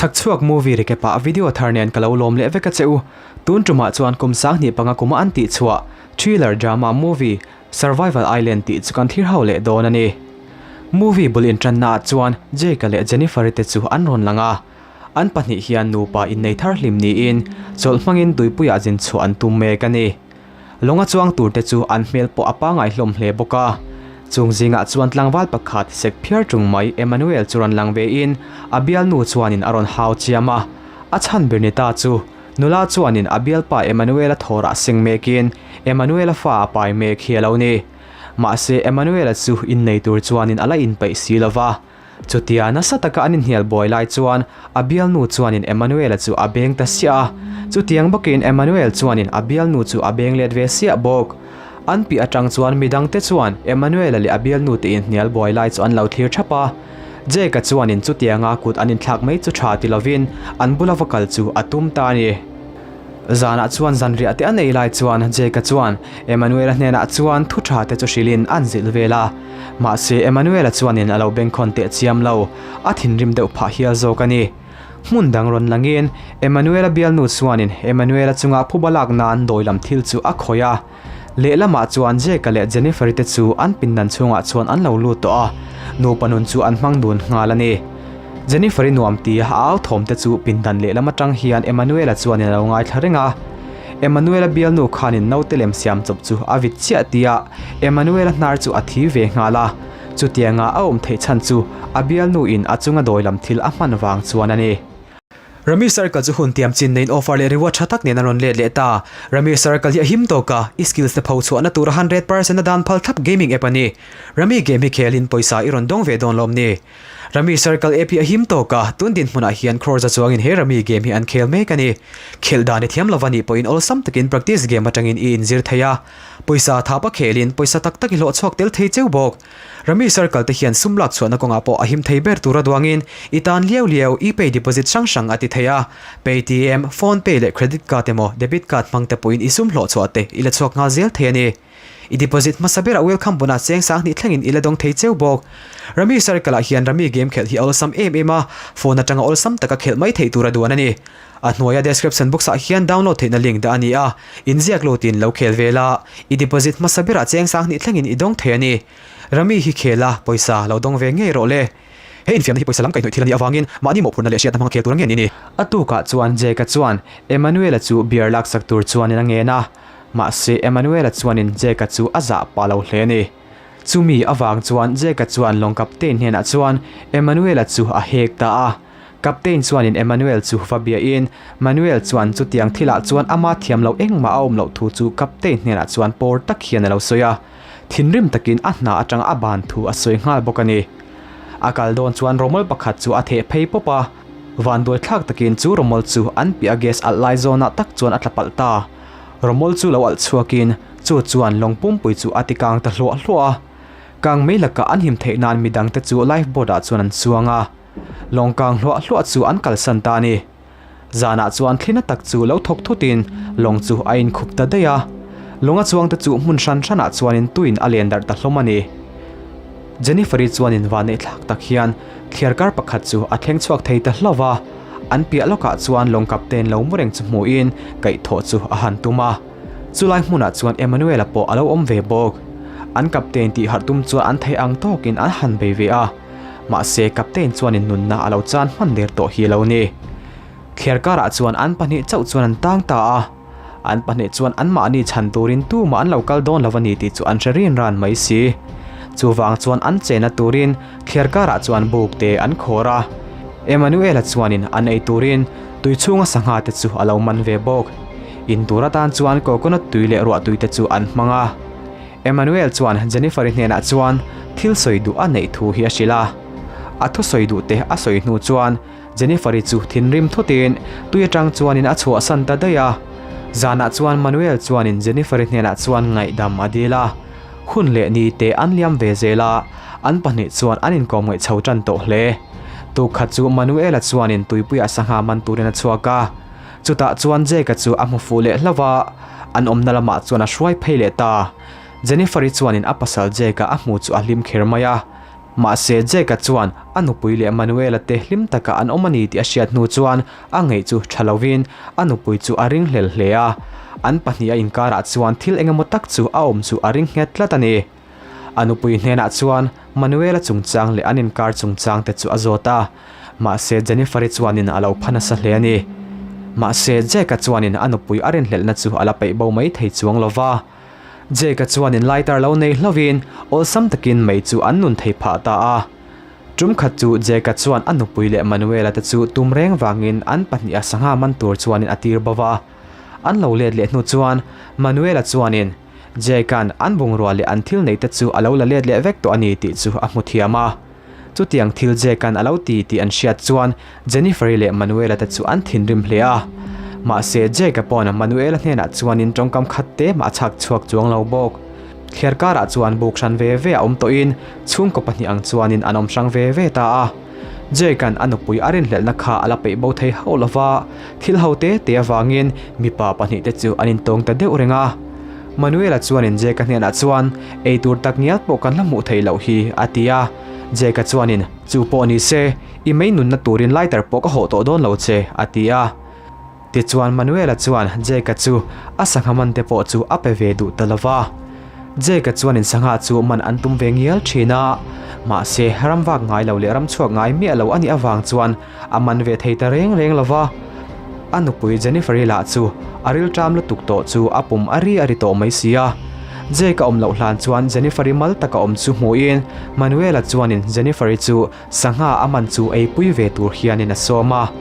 Chhakchhuak movie recap ah video thar nen ka lo lawm leh vek a che u. Tun tumah chuan kum 2005 kuma an tih chhuah thriller drama movie Survival Island tih chu kan thlir ho leh dawn a ni. Movie bul intranna ah chuan Jake-a leh Jennifer-i te chu an rawn lang a. An pahnih hian nupa innei thar hlim niin chawlh hmangin tuipuiah zin chhuah an tum mek a ni. Lawnga chuang tur te chu an hmel pawh a pangai hlawm hle bawk a. Chung zingah chuan tlangval pakhat sek phiar tung mai Emmanuel chu rawn lang vein a bialnu chuanin a rawn hau chiam a. A chhan ber ni ta chu nula chuanin a bialpa Emmanuel-a thawrah seng mekin Emmanuel-a fa a pai mek hi a lo ni. Mahse Emmanuel-a chu innei tur chuanin a la inpeih si lo va. Chutia nasa taka an inhnial buai lai chuan a bialnu chuanin Emmanuel-a chu a beng ta siah a, chutiang bawkin Emmanuel chuanin a bialnu chu a beng let ve siah bawk. An piah atang chuan midangte chuan Emmanuel-a leh a bialnu te inhnial buai lai chu an lo thlir thap a. Jake-a chuanin chutianga kut an inthlak mai chu tha ti lovin an bula va kal chu a tum ta a ni. Zanah chuan zanriah te a nei lai chuan Jake-a chuan Emmanuel-a hnenah chuan thu tha te chu hrilhin an zilh vel a. Mahse Emmanuel-a chuanin a lo bengkhawn teh chiam lo, a thinrim deuh phah hial zawk a ni. Hmun dang rawn langin Emmanuel-a bialnu chuanin Emmanuel-a chunga phuba lak nan dawi lam thil chu a khawih a. Lehlamah chuan Jake-a leh Jennifer-i te chu an pindan chhungah chuan an lo lut tawh a, nupa nun chu an hmang dun nghal a ni. Jennifer-i nuam tia a au thawm te chu pindan lehlam atang hian Emmanuel-a chuanin a lo ngaithla reng a. Emmanuel-a bialnu khanin naute lem siam chawp chu a vit chiah tia Emmanuel-a hnar chu a thi ve nghal a. Chutianga a awm theih chhan chu a bialnuin a chunga dawi lam thil a hman vang chuan a ni. Rami Circle chu hun tiam chin neiin offer leh reward tha tak nen a rawn let leh ta. Rami Circle hi a him tawk a, i skills te pho chhuahna tura 100% a dan phal thlap gaming app a ni. Rami game hi khelin pawisa i rawn dawng ve dawn lawm ni? Rami Circle app hi a him tawk a, tun dinhmunah hian crore za chuangin he Rami game hi an khel mek a ni. Khelh dan i thiam lova nih pawhin awlsam takin practice game atangin i inzir thei a. Pawisa thap a khelin pawisa tak tak i hlawh chhuak tel thei cheu bawk. Rami Circle te hian sum lak chhuahna kawngah pawh a him thei ber tura duangin i tan liau liau e-pay deposit hrang hrang a ti thei a. Paytm, PhonePe leh credit card emaw debit card hmang te pawhin i sum hlawh chhuah te i la chhuak nghal zel thei a ni. I deposit hmasa berah welcome bonus cheng 2000 thlengin i la dawng thei cheu bawk. Rami Circle ah hian Rami game khelh hi a awlsam em em a, phone atanga awlsam taka khelh mai theih tura duan a ni. A hnuaia description box ah hian download theihna link dah a ni a, inziak lutin lo khel ve la, i deposit hmasa berah cheng 2000 thlengin i dawng thei a ni. Rami hi khel a, pawisa lo dawng ve ngei rawh le. He infiamna hi pawisa lam kaihhnawih thil a nih avangin mahni mawhphurhna leh hriatna hmanga khel tur a nge ni ni. A tukah chuan Jake-a chuan Emmanuel-a chu beer laksak tur chuanin a ngen a, mahse Emmanuel-a chuanin Jake-a chu a zah pah lo hle a ni. Chumi avang chuan Jake-a chuan lawng captain hnenah chuan Emmanuel-a chu a hek ta a. Captain chuanin Emmanuel chu va biahin, Manuel chuan chutiang thilah chuan ama thiam loh engmah a awm loh thu chu Captain hnenah chuan pawr tak hian a lo sawi a. Thinrim takin a hna atanga a ban thu a sawi nghal bawk a ni. A kal dawn chuan rawmawl pakhat chu a theh phei pawp a. Vanduai thlak takin chu rawmawl chu an piah gas alh lai zawnah tak chuan a tla palh ta. Rawmawl chu lo alh chhuakin chu chuan lawng pumpui chu a ti kang ta hluah hluah a. Kang mei lakah an him theih nan midangte chu life boat ah chuan an chuang a. Lawng kang hluah hluah chu an kalsan ta a ni. Zanah chuan thlina tak chu lo thawk thutin lawng chu a inkhup ta daih a. Lawnga chuangte chu hmun hran hranah chuanin tuin a len darh ta hlawm a ni. Jennifer-i chuanin vanneih thlak tak hian thliarkar pakhat chu a thleng chhuak thei ta hlauh va. An piah lawkah chuan lawng captain lo mu reng chu hmuhin kaihthawh chu a han tum a. Chulai hmunah chuan Emmanuel-a pawh a lo awm ve bawk. An captain tih harh tum chuan an theih ang tawkin an han bei ve a. Mahse, Captain chuanin nunna a lo chan hman der tawh hi a lo ni. Thliar karah chuan an pahnih chauh chuan an tang ta a. An pahnih chuan anmahni chhan turin tumah an lo kal dawn lo a ni tih chu an hre rin ran mai si. Chuvang chuan an chenna turin thliar karah chuan buk te an khawr a. Emmanuel-a chuanin an ei turin tui chhunga sangha te chu a lo man ve bawk. In tur atan chuan coconut tui leh ruah tui te chu an hmang a. Emmanuel chuan Jennifer-i hnenah chuan thil sawi duh a neih thu hi a hrilh a. A thusawi duh te a sawi hnu chuan Jennifer-i chu thinrim thutin tui atang chuanin a chhuahsan ta daih a. Zanah chuan Manuel chuanin Jennifer-i hnenah chuan ngaihdam a dil a. Hun leh ni te an liam ve zel a, an pahnih chuan an inkawm ngaih chho tan tawh hle. Tukkhat chu Manuel-a chuanin tuipuiah sangha man turin a chhuak a. Chutah chuan Jake-a chu a hmu fuh leh hlauh a, an awmna lamah chuan a hruai phei leh ta. Jennifer-i chuanin a pasal Jake-a a hmu chu a hlim kher mai a. Mahse, Jake-a chuan a nupui leh Manuel-a te hlim taka an awm a ni tih a hriat hnu chuan a ngaih chu tha lovin a nupui chu a ringhlel hle a. An pahniha inkarah chuan thil engemaw tak chu a awm chu a ring nghet tlat a ni. A nupui hnenah chuan Manuel-a chungchang leh an inkar chungchang te chu a zawt a, mahse Jennifer-i chuanin a lo pha nasa hle a ni. Mahse, Jake-a chuanin a nupui a rinhlelhna chu a la peih bo mai thei chuang lo va. Jake-a chuanin lighter lo nei hlovin awlsam takin mei chu an nun thei phah ta a. Tum khat chu Jake-a chuan a nupui leh Manuel-a te chu tum reng vangin an pahniha sangha man tur chuanin a tir bo va. An lo let leh hnu chuan Manuel-a chuanin Jake-a'n an bungrua leh an thil neih te chu a lo la let leh vek tawh a ni tih chu a hmu thiam a. Chutiang thil Jake-a'n a lo ti tih an hriat chuan Jennifer-i leh Manuel-a te chu an thinrim hle a. Mahse, Jake-a pawn Manuel-a hnenah chuanin tawngkam khat te mah a chhak chhuak chuang lo bawk. Thliar karah chuan buk hran ve ve a awm tawhin chhungkaw pahnih ang chuanin an awm hrang ve ve ta a. Jake-a'n a nupui a rinhlelhna kha a la peih bo thei hauh lo va, thil ho te te avangin mipa pahnih te chu an intawng ta deuh reng a. Manuel-a chuanin Jake-a hnenah chuan, Ei tur tak ngial pawh kan la hmuh theih loh hi, a ti a. Jake-a chuanin, Chu pawh ni se, i mei nunna turin lighter pawh ka hawh tawh dawn lo che, a ti a. Tichuan Manuel-a chuan Jake-a chu a sangha man te pawh chu a pe ve duh ta lo va. Jake-a chuanin sangha chu man an tum ve ngial thin a, mahse ram vak ngai lo leh ram chhuak ngai miah lo a nih avang chuan a man ve thei ta reng reng lo va. A nupui Jennifer-i lah chu a rilṭam lutuk tawh chu a pum a ri a ri tawh mai si a. Jake-a awm loh hlan chuan Jennifer-i mal taka awm chu hmuhin Manuel-a chuanin Jennifer-i chu Sangha a man chu eipui ve tur hianin a sawm a.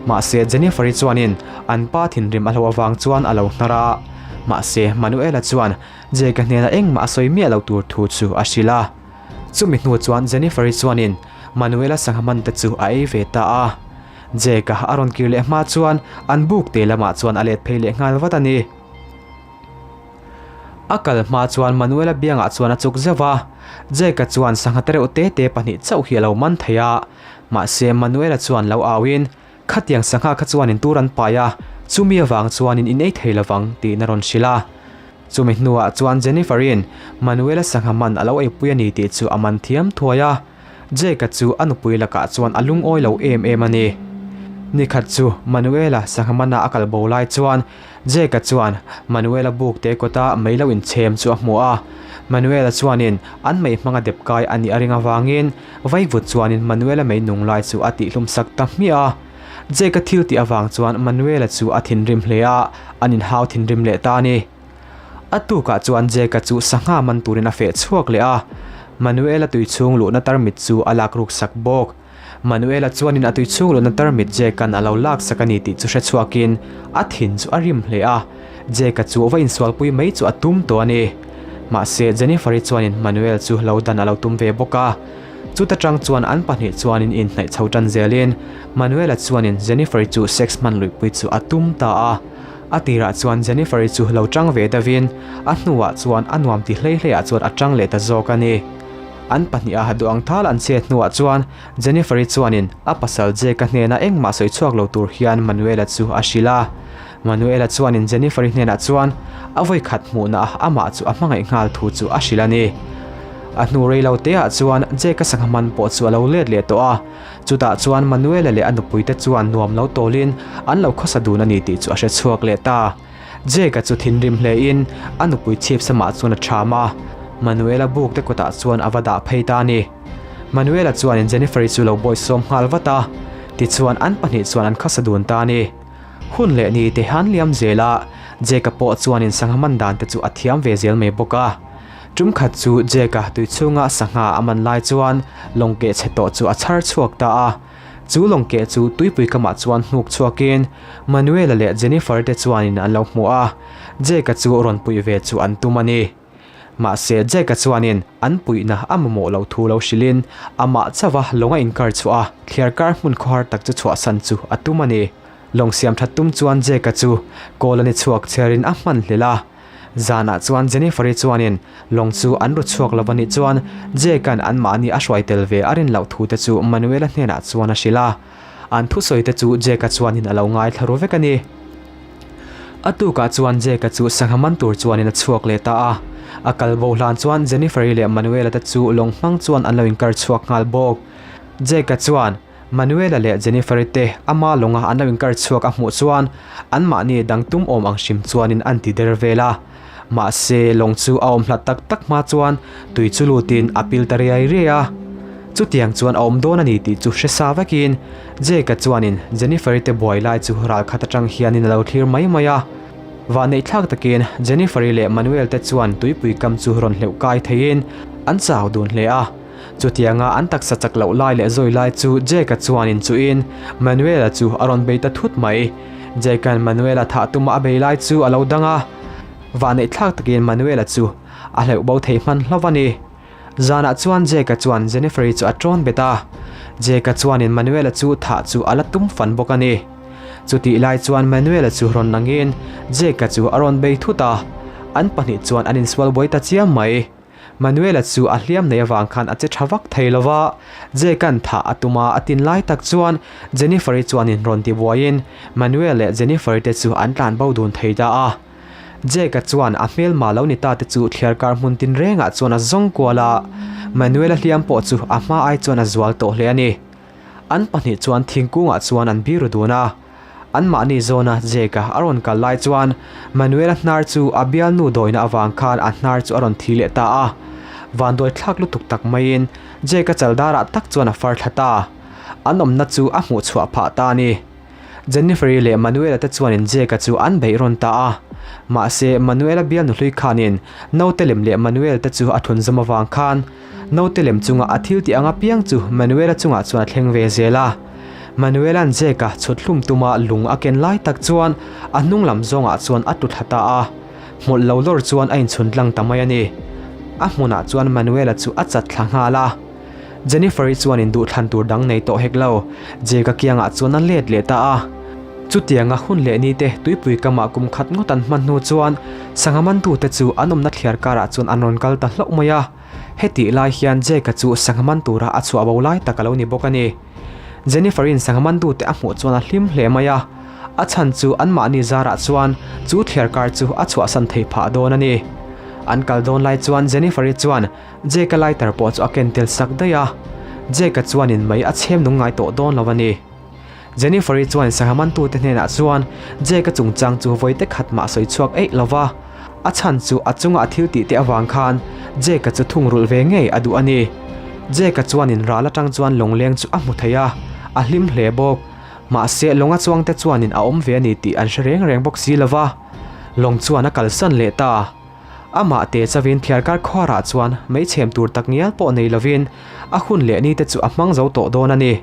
Mahse Jennifer-i chuanin an pa thinrim a hlauh avang chuan a lo hnar a. Mahse Manuel-a chuan Jake-a hnenah engmah a sawi miah lo tur thu chu a hrilh a. Chumi hnu chuan Jennifer-i chuanin Manuel-a sangha man te chu a ei ve ta a. Jake-a a rawn kir leh hma chuan an buk te lamah chuan a let phei leh nghal vat a ni. A kal hma chuan Manuel-a biangah chuan a chuk zeuh a, Jake-a chuan sangha te reuh te te pahnih chauh hi a lo man thei a. Mahse Manuel-a chuan lo auin, Khatiang sangha kha chuanin tur an pai a, chumi avang chuanin in ei thei lovang, tiin a rawn hrilh a. Chumi hnuah chuan Jennifer-i'n Manuel-a sangha man a lo eipui a ni tih chu a man thiam thuai a. Jake-a chu a nupui lakah chuan a lungawi lo em em a ni. Nikhat chu Manuel-a sangha mana a kal bo lai chuan Jake-a chuan Manuel-a buk te kawta mei lo inchhem chu a hmu a. Manuel-a chuanin an mei hmanga dep kai a nih a ring avangin vaivut chuanin Manuel-a mei nung lai chu a tihhlum sak ta hmiah a. Jake-a thil tih avang chuan Manuel-a chu a thinrim hle a, an inhau thinrim leh ta a ni. A tukah chuan Jake-a chu sangha man turin a feh chhuak leh a, Manuel-a tui chhung luhna tarmit chu a lak ruk sak bawk. Manuel-a chuanin a tui chhung luhna tarmit Jake-a'n a lo lak sak a ni tih chu hre chhuakin a thin chu a rim hle a, Jake-a chu va insualpui mai chu a tum tawh a ni. Mahse, Jennifer-i chuanin Manuel chu lo dan a lo tum ve bawk a. Chuta tang chuan an pahnih chuanin inhnaih chho tan zelin Manuel-a chuanin Jennifer-i chu sex hman luihpui chu a tum ta a. A tirah chuan Jennifer-i chu lo tang ve deuhin a hnuah chuan a nuam ti hlei hleiah chuan a tang leh ta zawk a ni. An pahniha duh ang thal an chet hnuah chuan Jennifer-i chuanin a pasal Jake-a hnena engmah sawi chhuak lo tur hian Manuel-a chu a hrilh a. Manuel-a chuanin Jennifer-i hnenah chuan a vawi khat hmuhna ah amah chu a hmangaih nghal thu chu a hrilh a ni. A hnu rei lo teah chuan Jake-a sangha man pawh chu a lo let leh tawh a. Chutah chuan Manuel-a leh a nupuite chuan nuam lo tawlin an lo khawsa dun a ni tih chu a hre chhuak leh ta. Jake-a chu thinrim hlein a nupui chhip samah chuan a ṭham a, Manuel-a buk te kawtah chuan a va dah phei ta a ni. Manuel-a chuanin Jennifer-i chu lo bawihsawm nghal vat a, tichuan an pahnih chuan an khawsa dun ta a ni. Hun leh ni te han liam zel a, Jake-a pawh chuanin sangha man dan te chu a thiam ve zel mai bawk a. Tum khat chu Jake-a tui chhunga sangha a man lai chuan lawng keh chhe tawh chu a chhar chhuak ta a. Chu lawng keh chu tuipui kamah chuan hnuk chhuakin Manuel-a leh Jennifer te chuanin an lo hmu a, Jake-a chu rawn puih ve chu an tum a ni. Mahse Jake-a chuanin an puihna a mamawh loh thu lo hrilhin amah chauha lawng a inkar chhuah a, thliar kar hmun khawhar tak chu chhuahsan chu a tum a ni. Lawng siam that tum chuan Jake-a chu kawl a ni chhuak chherin a hman hlel a. Zanah chuan Jennifer-i chuanin lawng chu an ru chhuak lo a nih chuan Jake-a'n anmahni a hruai tel ve a rin loh thu te chu Manuel-a hnenah chuan a hrilh a. An thusawi te chu Jake-a chuanin a lo ngaithla ru vek a ni. A tukah chuan Jake-a chu sangha man tur chuanin a chhuak leh ta a. A kal bo hlan chuan Jennifer-i leh Manuel-a te chu lawng hmang chuan an lo inkar chhuak nghal bawk. Jake-a chuan Manuel-a leh Jennifer-i te ama lawnga an lo inkar chhuak a hmuh chuan anmahni dang tum awm ang hrim chuanin an ti der vel a. Mahse, lawng chu a awm hlat tak tak hma chuan tui chu lutin a pil ta riai riai a. Chutiang chuan a awm dawn a ni tih chu hre sa vekin Jake-a chuanin Jennifer-i te buai lai chu ral khat atang hianin a lo thlir mai mai a. Vahneih thlak takin Jennifer-i leh Manuel te chuan tuipui kam chu rawn hleuh kai theiin an chau dun hle a. Chutianga an taksa chak loh lai leh zawi lai chu Jake-a chuanin chuhin Manuel-a chu a rawn bei ta thut mai. Jake-a'n Manuel-a thah tuma a bei lai chu a lo dang a. Vahneih thlak takin Manuel-a chu a hleuh bo thei hman hlauh a ni. Zanah chuan Jake-a chuan Jennifer-i chu a tawn bet a. Jake-a chuanin Manuel-a chu thah chu a la tum fan bawk a ni. Chutih lai chuan Manuel-a chu rawn langin Jake-a chu a rawn bei thut a. An pahnih chuan an insual buai ta chiam mai. Manuel-a chu a hliam nei avang khan a che tha vak thei lo va, Jake-a'n thah a tum a, a tin lai tak chuan Jennifer-i chuanin rawn ti buaiin Manuel leh Jennifer-i te chu an tlan bo dun thei ta a. Jake-a chuan a hmelma lo ni ta te chu thliarkar hmun tinrengah chuan a zawng kual a, Manuel-a hliam pawh chu a hma ai chuan a zual tawh hle a ni. An pahnih chuan thingkungah chuan an biru dun a. Anmahni zawna Jake-a a rawn kal lai chuan Manuel-a hnar chu a bialnu dawina avang khan a hnar chu a rawn thi leh ta a. Vanduai thlak lutuk tak maiin Jake-a chaldarah tak chuan a far thla ta. An awmna chu a hmuh chhuah phah ta a ni. Jennifer-i leh Manuel-a te chuanin Jake-a chu an beih rawn ta a. Mahse, Manuel-a bialnu hlui khanin naute lem leh Manuel te chu a thun zawm avang khan naute lem chunga a thil tih ang apiang chu Manuel-a chungah chuan a thleng ve zel a. Manuel-a'n Jake-a chhut hlum tuma lung a ken lai tak chuan a hnung lam zawngah chuan a tlu thla ta a. Hmawlh lo lawr chuan a inchhun tlang ta mai a ni. A hmunah chuan Manuel-a chu a chat thla nghal a. Jennifer-i chuan induhthlan tur dang nei tawh hek lo, Jake-a kiangah chuan a let leh ta a. Chutianga hun leh ni te tuipui kamah kum khat ngawt an hman hnu chuan sangha mantute chu an awmna thliar karah chuan an rawn kal ta hlauh mai a. Hetih lai hian Jake-a chu sangha man tura a chhuah bo lai tak a lo ni bawk a ni. Jennifer-i'n sangha mantute a hmuh chuan a hlim hle mai a, a chhan chu anmahni zarah chuan chu thliar kar chu a chhuahsan thei phah dawn a ni. An kal dawn lai chuan Jennifer-i chuan Jake-a lighter pawh chu a ken tel sak daih a, Jake-a chuanin mei a chhem nung ngai tawh dawn lo a ni. Jennifer-i chuan sangha mantute hnenah chuan Jake-a chungchang chu vawi te khat mah sawi chhuak eih lo va, a chhan chu a chunga a thil tih te avang khan Jake-a chu thungrulh ve ngei a duh a ni. Jake-a chuanin ral atang chuan lawngleng chu a hmu thei a, a hlim hle bawk. Mahse lawnga chuangte chuanin a awm ve a ni tih an hre reng reng bawk si lo va, lawng chuan a kalsan leh ta. Amah te chavin thiarkar khuarah chuan meichhem tur tak ngial pawh nei lovin a hun leh ni te chu a hmang zo tawh dawn a ni.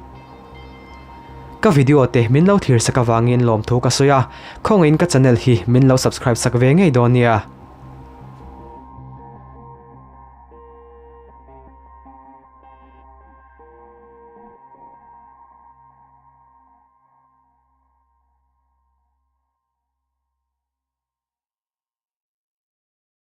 Ka video te min lo thlir sak avangin lawmthu ka sawi a, khawngaihin ka channel hi min lo subscribe sak ve ngei dawn nia.